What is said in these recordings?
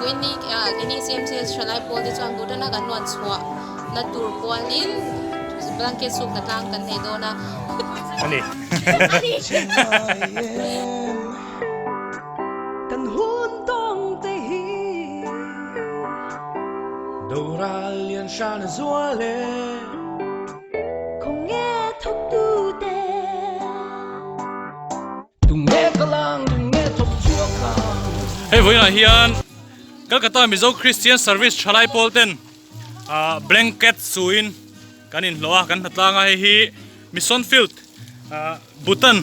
Vawiin ni keini CMCS thalai pawl te chuan Bhutan a kan luan chhuah na tur pualin blanket suk hna tlang kan nei dawn a. A ni. Kan hun tawng te hi. Doral lian hran zual e. Khaw nge thawk tu te. Tunge ka lang tunge thawk chhuak ang. Hei vawiinah hian Calcutta Mizo Christian Service thalai pawl ten blanket suin kan inhlawh a, kan hnatlang a, hei hi Mission Field Bhutan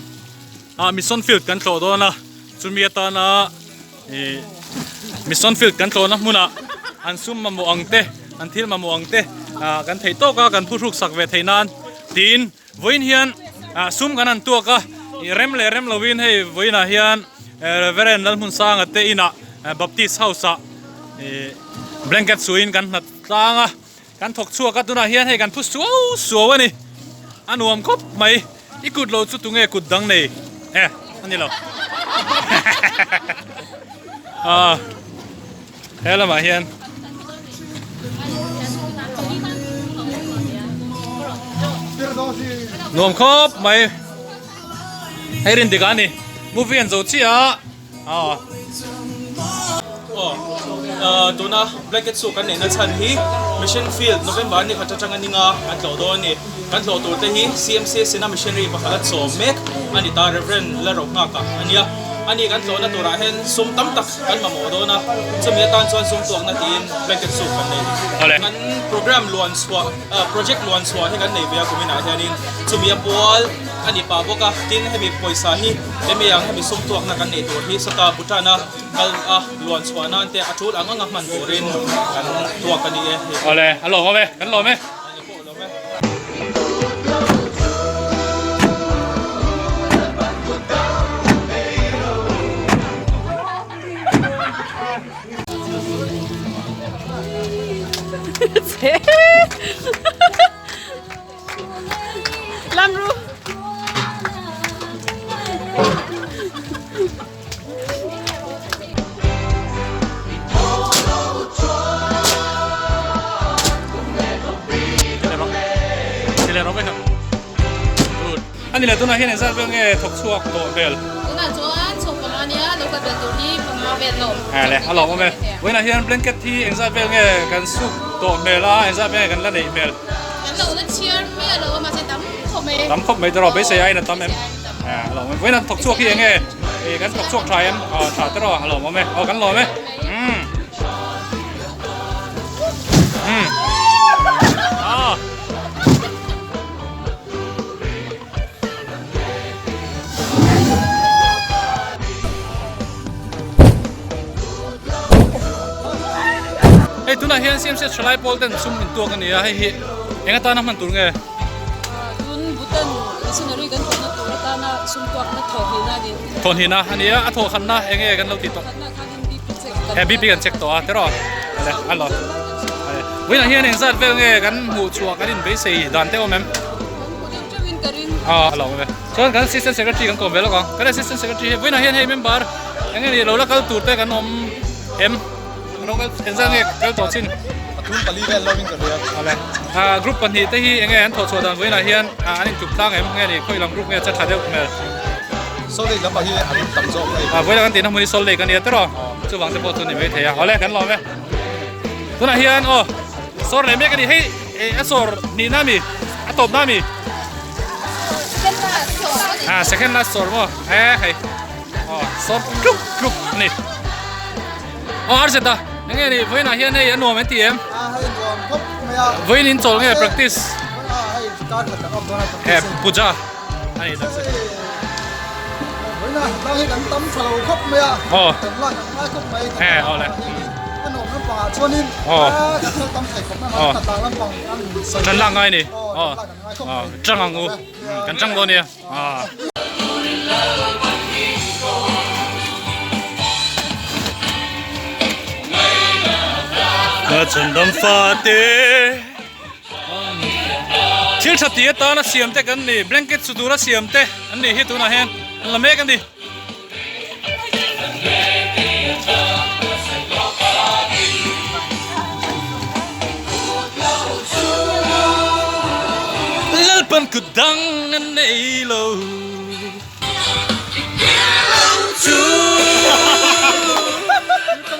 ah Mission Field kan tlawh dawn a, chumi atana ih Mission Field kan tlawhna hmunah an sum mamawh ang te, an thil mamawh ang te ah kan theih tawk a, kan phuhruk sak ve theih nan tiin vawiin hian ah sum kan han tuak a, ih rem leh rem lovin hei vawiinah hian Reverend Lalhmunsanga te inah Baptist House ah ih blanket suiin kan hnat tlang a. Kan thawk chhuak a, tunah hian hei kan phu suau suau a ni. A nuam khawp mai. I kut lo chu tunge kut dang nei? E, a ni lo. Ah, he lamah hian. Nuam khawp mai. Hei rin dik a ni. Movie an zo chiah a. Aw Tuna blanket suit kan neihna chhan hi Mission Field November ni khat atanga ninga kan tlawh dawn a ni. Kan tlawh tur te hi CMC Sena Missionary pakhat a chawm mek a ni ta Rev. Lalrohnghaka a nia. Ani kan tlawhna turah hian sum tam tak kan mamawh dawn a, chumi atan chuan sum tuakna tiin blanket suit kan nei a ni. Kan program luan chhuah project luan chhuah hi kan nei ve a kuminah hianin chumi a pual a ni pah bawk a, tin hemi pawisa hi Hemi ang hemi sum tuakna kan neih tur hi sawta Bhutan a kal a luan chhuah nan te a tul ang anga hman turin kan tuak a ni e. Awle, a lawm awm e, kan lawm e. Lamru. Ani leh tunah hian engzat vel nge thawk chhuak tawh vel? Tunah chuan chhawk panga nia lo kal vel tur hi panga vel lo. Ale a lawm awm e. Vawiinah hian blanket hi engzat vel nge kan suk tawh hmel a, engzat vel nge kan la neih hmel? Kan lo la chhiar miah lo a mahse tam khawp mai. Tam khawp mai tawh beisei aiin a tam em? A lawm awm e. Vawiin an thawk chhuak hi eng nge? Ih kan thawk chhuak tha em? Aw tha tawh a lawm awm e. Aw kan lawm e. Umm. Umm. Aw. Hei tunah hian CMC thalai pawl ten sum in tuak a ni a, hei hi eng atana hman tur nge? Tun Bhutan missionary kan thawhna tur atana sum tuakna thawhhnihna a ni. Thawhhnihna a ni a, a thawhkhatna eng nge kan lo tih tawh? Thawhkhatna khanin BP check kan He BP kan check tawh a, tiraw? Ale, a lo. Vawiinah hian engzat vel nge kan hmuh chhuah kan inbeisei dan te awm em? Kan hmu deuh teuhin ka ring. A lo awm e. Chuan kan assistant secretary kan kawm ve lawk ang. Kan assistant secretary hi vawiinah hian hei member eng nge ni lo la kal tur te kan awm em? Lo kal engzat nge kal tawh chin? Pathum pali vel lo in ka hria. Awle. Ah group pahnih te hi eng nge an thawh chhuah dan vawiinah hian an intluk tlang em? Nge ni khawi lam group nge che tha deuh hmel? Salt Lake lamah hi an tam zawk hei. Ah vawiinah kan tihna hmun hi Salt Lake a nia tiraw? Chuvang te pawh chu ni mai thei a. Awle kan lawm e. Tunah hian aw sawr leh mek a ni. Hei a sawr hnihna ami? A tawpna ami? Ah second last sawr maw? E hei. Aw sawr tluk tluk a ni. Aw RZ a eng nge ni vawiinah hian hei a nuam an ti em? Ah hei nuam khawp mai a. Vawiin in chawl nge practice? Ah hei kar khat kan awm dawn a practice. He puja a ni tak chu. Vawiinah tlang hi kan tam tha lo khawp mai a. Aw. Kan lak kan ngai khawp mai. He aw le. A nuam lampang ah chuanin Aw. kan kal tam thei khawp mai a. Aw. Tlang lampang an sawi. Kan lak ngai ni. Aw. Aw. Aw Tang ang u. Kan tang dawn nia. Ah. Ka chhandam fate Thil tha ti atana siam te kan ni blanket chu tura siam te an ni hi tunah hian an la mek a ni. Kut dang an nei lo. Chu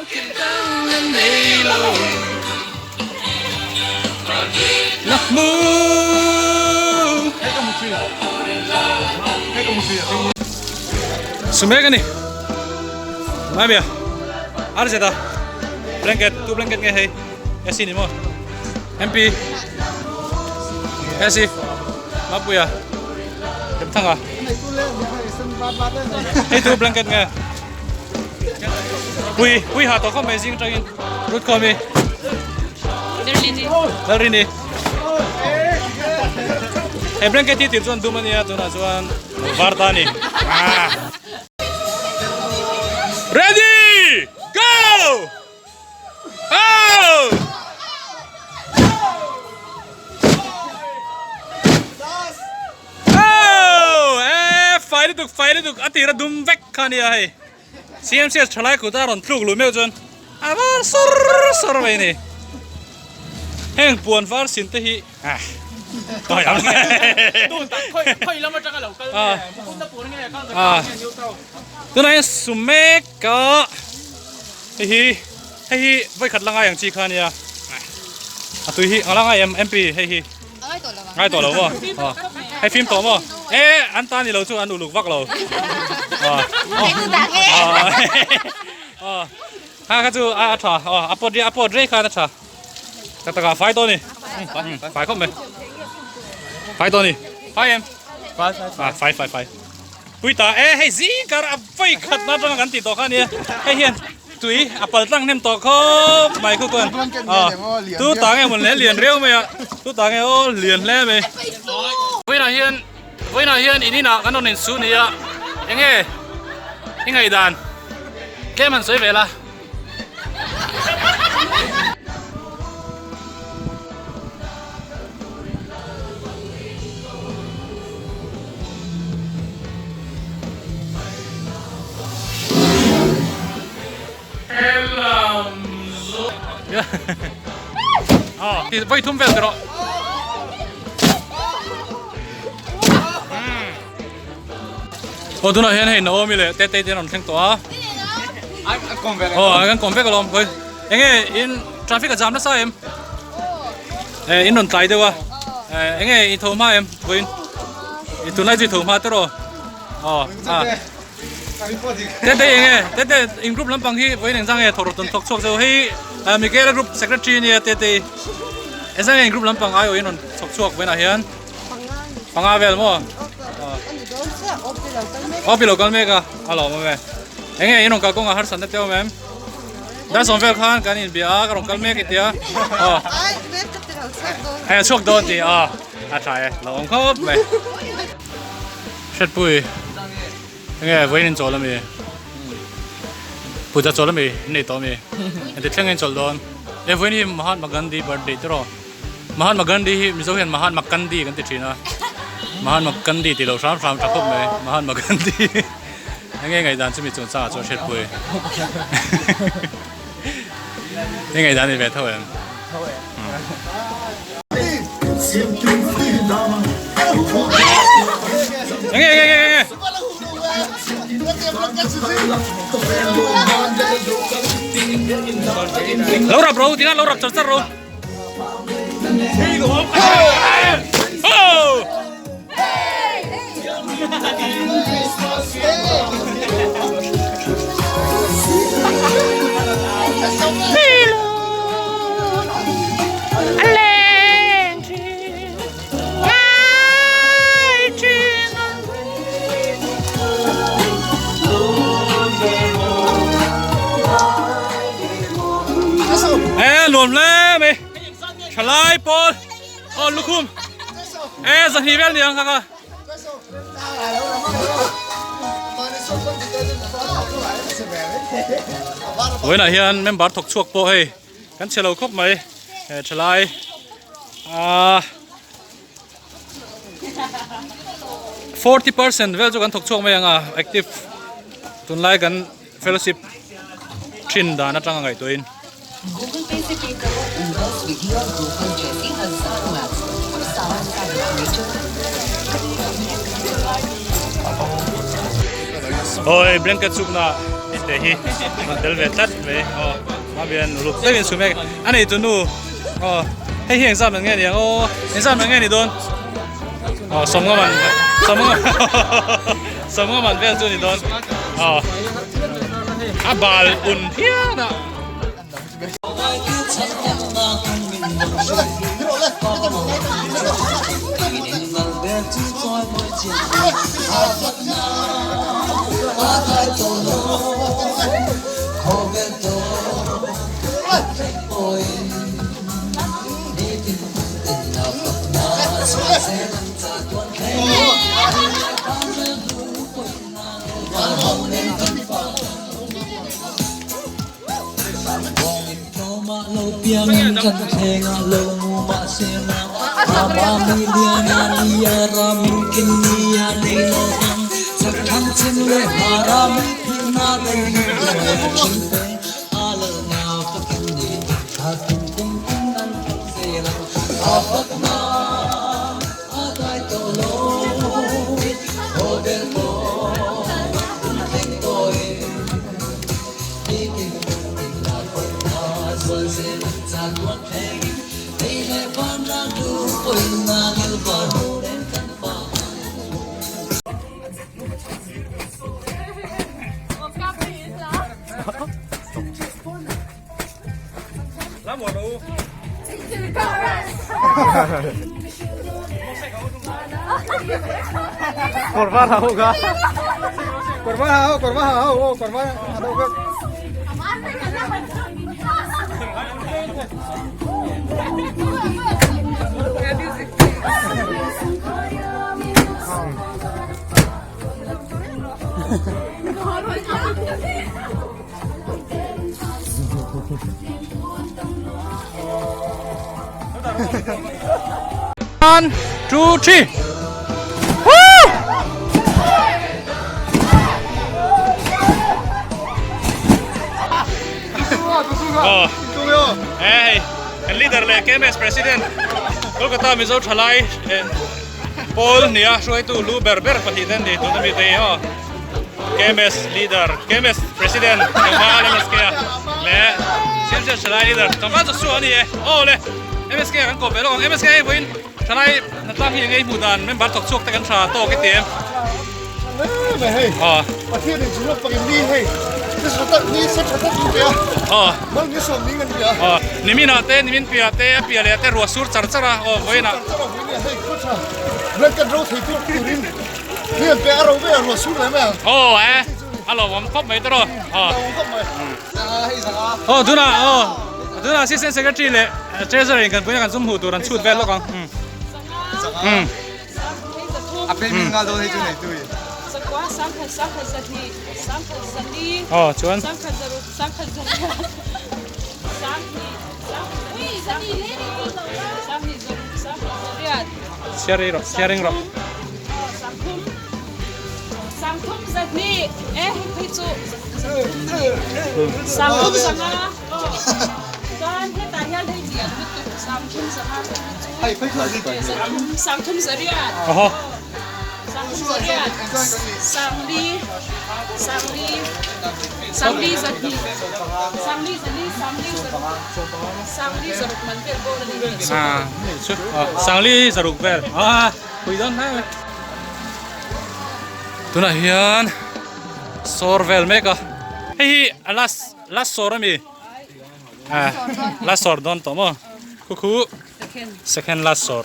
Kut dang an nei lo. Na hmu. Sumek a ni. Mai bia. Ar zeta. Blanket, tu blanket nge hei. SC ni maw? MP. SC. Mapuia. Remthanga. Hei tu blanket nge. Pui, pui ha to khawp mai zing atangin. Rut khawm i. Lalrini. Hei blanket hi tir chuan dum ania tunah chuan var ta ani. Ah. Ready! Go! Oh! Oh! Eh, fai lutuk, fai lutuk. A tira dum vek kha nia hei. CMCS thalai kuta rawn thluk luh meuh chuan a var sawr sawr mai ni. Heng puan var sin te hi ah tawi ang. Tun tak khawi khawi lam atanga lo kal nge mukunda puan nge kal Ah. Tunah hian Sumek a hei hi hei hi vawikhat la ngai ang chi kha ania a tui hi a la ngai em MP hei hi ngai tawh lo maw hei fim tawh maw e an ta ni lo chu an uluk vak lo ha kha chu a tha a pawt a pawt rei khan a tha tak tak a fai tawh ni fai khawp mai fai tawh ni fai em fai fai fai fai Pui ta e, hei zing kar a vawi khat na atanga kan tih tawh kha ania, hei hian tui a pal tlang hnem tawh khawp mai khu chuan tu ta nge mawn le lian riau mai a, tu ta nge aw lian hle mai. Vawiinah hian vawiinah hian in inah kan rawn insuh ni a, enge i ngaihdan tlem han sawi ve la. Voi thum vel rawh. Aw tunah hian hei Naomi leh Tetei te an rawn thleng tawh a. Aw an kawm vek alawm khawi. Enge in traffic a jam nasa em? Eh in rawn tlai deuh a. Eh enge i tho hma em vawiin? I tunlai chu i tho hma tawh rawh. Aw a. Tetei enge Tetei in group lampang hi vawiin engzah nge thawk rawn thawk chhuak zeuh hei Michaela group secretary ania Tetei. Engzah nge in group lampang aiawh in rawn thawk chhuak vawiinah hian? Panga vel maw? Aw pi lo kal mek a, a lawm awm e. Enge in rawn kal kawngah harsatna te awm em? Dar sawm vel khan kan inbia a, ka rawn kal mek i tia. Aw. Hei a chhuak dawn tih a, a tha e, lo awm khawp mai. Hriatpui, enge vawiin in chawl ami? Puja chawl ami? In nei tawh ami? Engti thleng in chawlh dawn? E vawiin hi Mahatma Gandhi birthday tiraw? Mahatma Gandhi hi Mizo hian Mahatma Gandhi kan ti thin a, Mahatma Gandhi tih loh hram hram tha khawp mai, Mahatma Gandhi enge ngaihdan chu mi chungchang ah chuan hriatpui i ngaihdan ni ve tho em? Enge enge enge enge Lo rap ro tinga lo rap char char ro. E nuam hle mai thalai pawl aw lukhum e zahnih vel ni ang kha kha vawiinah hian member thawk chhuak pawh hei kan chhe lo khawp mai he thalai ah 40% vel chu kan thawk chhuak mai ang a active tunlai kan fellowship thin dan atanga ngaihtuahin. Aw hei blanket sukna te hi rawn tel ve tlat mai aw mami an uluk takin su mek a nei tu nu aw hei hi engzat man nge ni ang aw engzat man nge ni dawn aw sawmnga man sawmnga sawmnga man vel chu ni dawn aw a bal un phian a. One, two, three. Woo! Oh. Hey, kan leader leh KMS president Kolkata Mizo Thalai eh, Paul nia hruaitu lu ber ber pahnih te an ni tuna mi te hi aw. KMS leader, KMS president Tlangval MSK a leh Siamsiam Thalai leader Tlangval Joshua a ni e. Aw le MSK a kan kawp ve lawk ang. MSK hei vawiin Thalai hnatlang hi eng ei hmuh dan member thawk chhuak te kan tha tawk i ti em? Hle mai hei. Aw. Pathian in chhungruk pakin ni hei ni tha tak ni se tha tak in pe a. Aw. Mal ni sawm ning an pe a. Aw. Nimin ah te nimin piah te a piah leh ah te ruah sur char char a aw vawiin ah. Sur char char a vawiin ah hei khaw tha blanket ro thei tur turin ni an pe a ro ve a ruah sur leh mai ang. Aw e a lawmawm khawp mai tawh rawh. Aw. Lawmawm khawp mai. Aw tunah aw tunah assistant secretary leh treasurer in kan puina kan sum hmuh tur an chhut vel lawk ang. Umm. Aw chuan. Chhiar rawh chhiar rawh. Aw. Sangli zaruk vel a pui dawn hle mai tunah hian sawr vel mek a hei hi a last last sawr ami last sawr dawn tawh maw khu khu second last sawr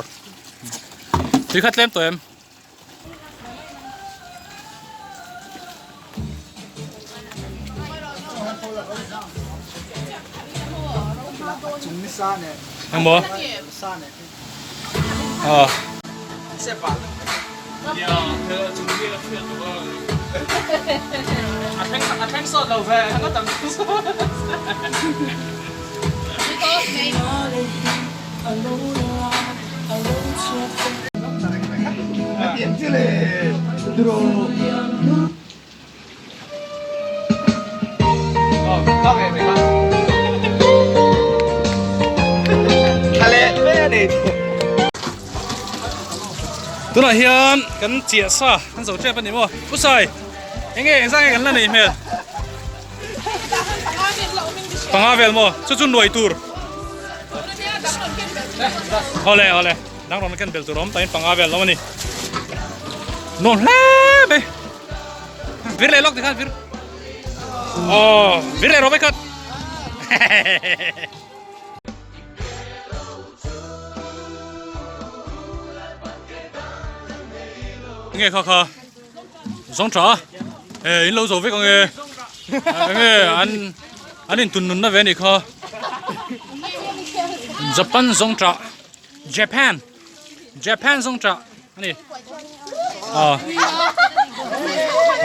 tui kha tlem tawh em. Engmaw? Aw. Tunah hian kan chiah sa kan zo tep a ni maw? Usai! Enge engzah nge kan la neih hmel? Panga vel maw? Chu chu nuai tur. Awle awle dang rawn ken bel tur awm tahin panga vel lo a ni. Nuam hle mai. Vir leh lawk tikhan vir. Aw vir leh rawh mai khat. Nge kha kha zawng tha e in lo zo vek ange enge an an in tun nun na ve ni kha Japan zawng tha Japan Japan zawng tha ani a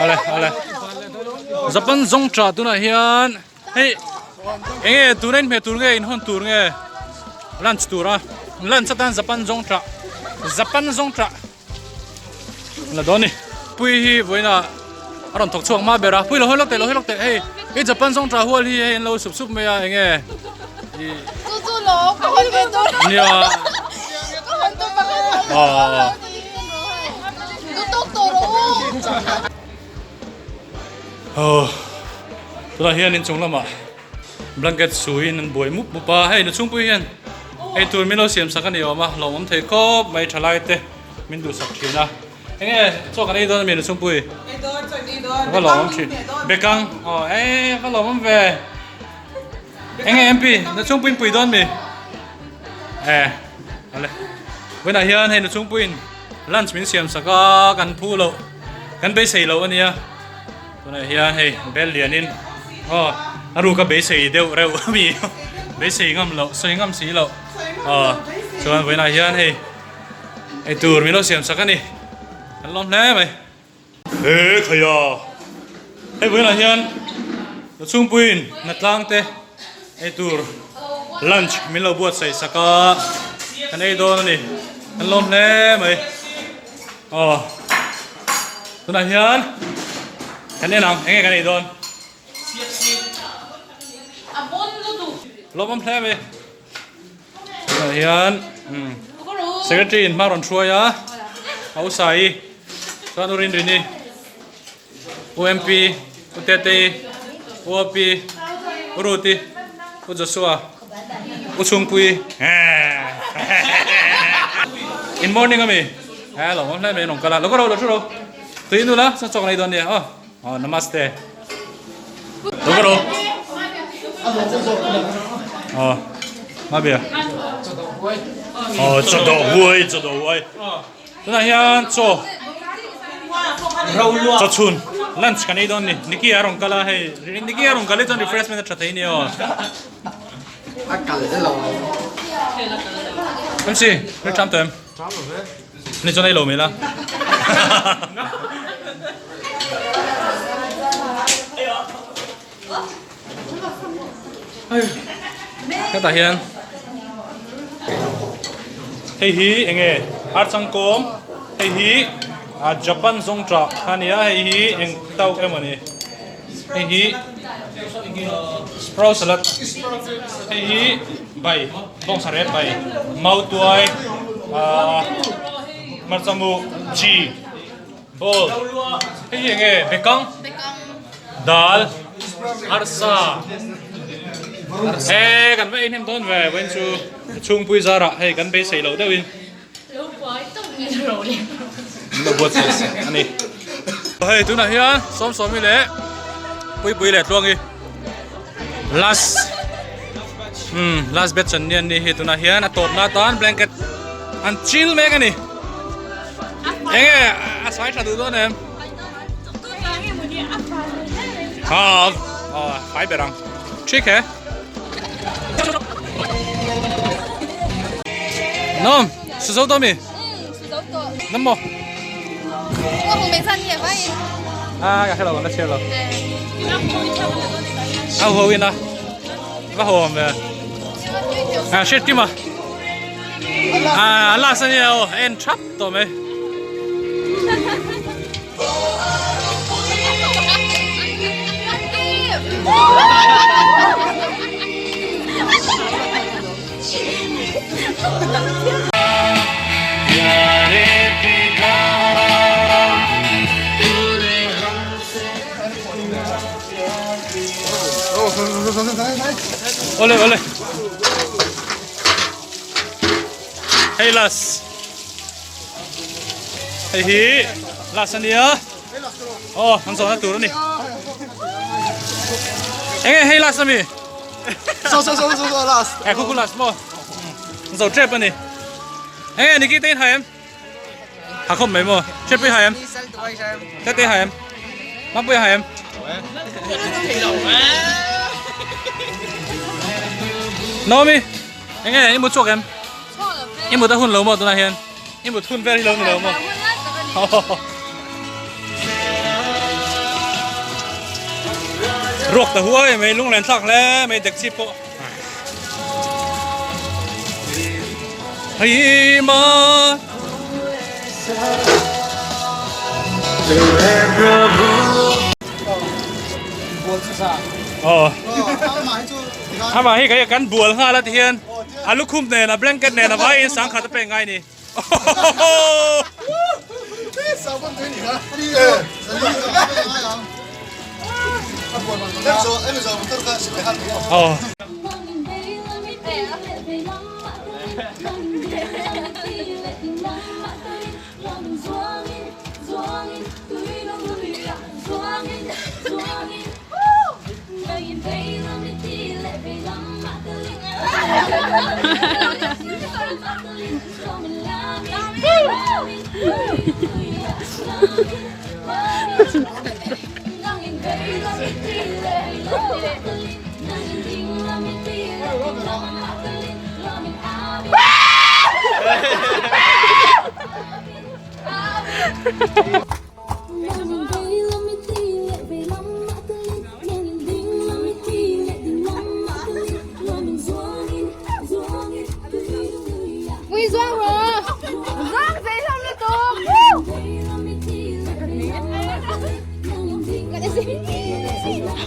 ale ale Japan zawng tha tunah hian Hei enge tuna in hmeh tur nge in hawn tur nge lunch tur a lunch atan Japan zawng tah Japan zawng tah la dawn ni pui hi vawiin ah a rawn thawk chhuak mah ber a pui lo hawi lawk teh lo hawi lawk teh hei i Japan zawng tah hual hi hei an lo sup sup mai a enge i Chu chu lo ka hawn ve tur nia ka hawn tur pakhat aw lutuk tur u. Aw tunah hian inchung lamah blanket suiin an buai mup mup a hei nu chhungpui hian eitur min lo siam sak a ni awm a lawmawm thei khawp mai thalai te min duhsak thin a enge chaw kan ei dawn ami nu chhungpui va lawmawm thin bekang aw e va lawmawm ve enge mp nu chhungpui in pui dawn mi e ale vawiinah hian hei nu chhungpuiin lunch min siam sak a kan phu loh. Kan beisei lo ania tunah hian hei bel lianin aw a ruka beisei deuh reuh ami beisei ngam loh sawi ngam si loh aw chuan vawiinah hian hei eitur min lo siam sak ani kan lawm hle mai he khaia hei vawiinah hian chhungpuiin hnatlang te eitur lunch min lo buatsaih sak a kan ei dawn ani kan lawm hle mai. Aw tunah hian kan en ang enge kan ei dawn lawmawm hle mai tunah hian secretary in hma rawn hruai a Hausa-i chuan U Rinrini U MP U Tetei U Opi U Ruti U Joshua U Chhungpui In morning ami Hello awm hle mai an rawn kal a lo ka ro lo thu ro tui nu la chuan chaw kan ei dawn nia aw aw namaste lo ka ro aw ma bia aw chaw dawh huai chaw dawh huai tunah hian chaw chaw chhun lunch kan ei dawn ni Nicky a rawn kal a hei Nicky a rawn kal hi chuan refreshment a tha thei nia aw. A kal elo. MC, ri ṭam tawh em? Ṭam lo ve. Ni chuan ei lo mai la. Hetah hian hei hi enge archangkawm hei hi Japan zawngṭah kha nia hei hi eng tauh emaw ni. Hei hi sprout salad hei hi bai bawngsa rep bai mautuai ahh hmarcha mu chi bowl hei hi enge bekang dal arsa he kan va ei hnem dawn ve vawiin chu chhungpui zarah hei kan beisei loh deuhin. Min lo buatsaih sak a ni. Hei tunah hian Sawmsawmi leh Puipui leh Tluangi last um last batch an ni an ni hi tunah hian a tawpna atan blanket an chil mek a ni. Enge a sai tha duh dawn em? Ha a fai ber ang. Thik he. Nom, su zo to mi? Su zo to. Nam mo? Wa hmu mai san nge vai. Ah, ka hrelo, la chhiar lo. A ho in a. Va ho am ve. Ah, shit kima. Ah, last ani o, en thap to mai. Awle awle. Hei las. Hei hi las ania. Aw an zawhna tur ani. Enge hei las ami? So so so so las. He khu khu las maw? An zo tep ani. Enge niki te in hai em? Ha khawp mai maw? Hriatpui hai em? Tete hai em? Mapui hai em? Naomi, enge i mu chhuak em? I mut a hun lo maw tunah hian? I mut hun vel hi lo ni lo maw? Ruak ta huai mai lunglen thlak hle mai dekchip pawh. Hei ma Aw Amah hi kei kan bual nghal a ti hian a lukhum nen a blanket nen a vaiin sangkhat a pek ngai ni.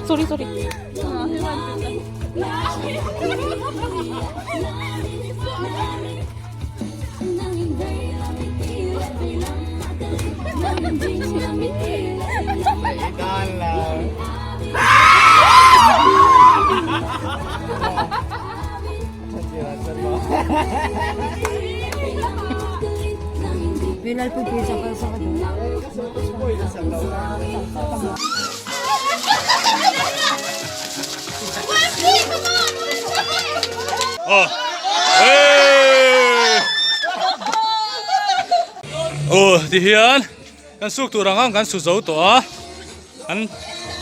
Sorry sorry. Aw Aw ti hian kan suk tur ang ang kan su zo tawh a an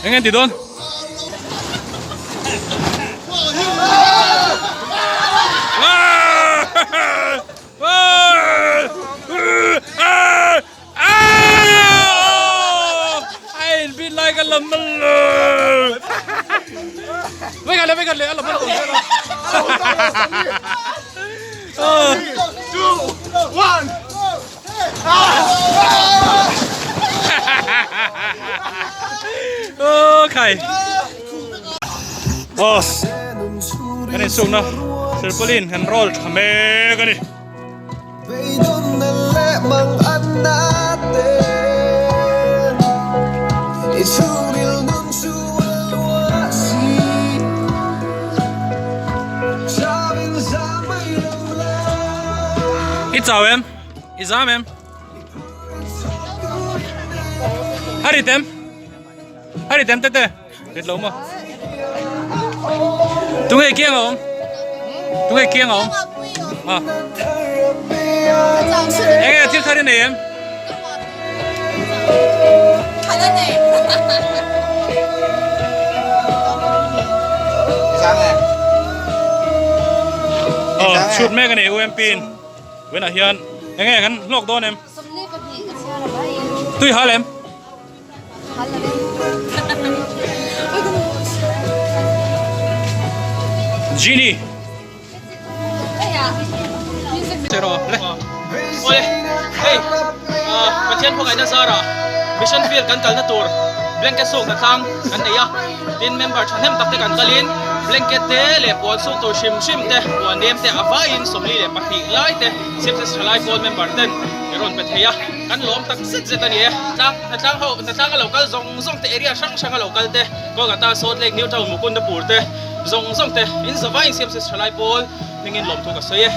eng nge an ti dawn A inbin lai ka lam a lo. Vei khat leh vei khat leh a lam a lo. 3 2 1 Okay. Oh. Kan insukna silpaulin kan roll tha mek a ni. I chau em? I zam em? A rit em? A rit em tete? Rit lo maw? Tunge kiang a awm? Tunge kiang a awm? Ah. Enge thil thar i nei em? Oh, chhut mek ani UMP in. Wenah hian enge kan hlawk dawn em? Tui hal em? Genie. Awle, hei Pathian khawngaihna zara Mission Field kan kalna tur blanket sawkna tlang kan nei a, tin member thahnem tak te kan kalin Blanket te leh puan suk tur hrim hrim te, puan nem te a vaiin 42 lai te CMCS thalai pawl member ten i rawn pe thei a, kan lawm tak zet zet a ni e. Tlang hnatlang ho hnatlang a lo kal zawng zawng te area hrang hrang a lo kal te Kolkata, Salt Lake, New Town, Mukundapur te zawng zawng te in zavaiin CMCS thalai pawl hmingin lawmthu ka sawi e.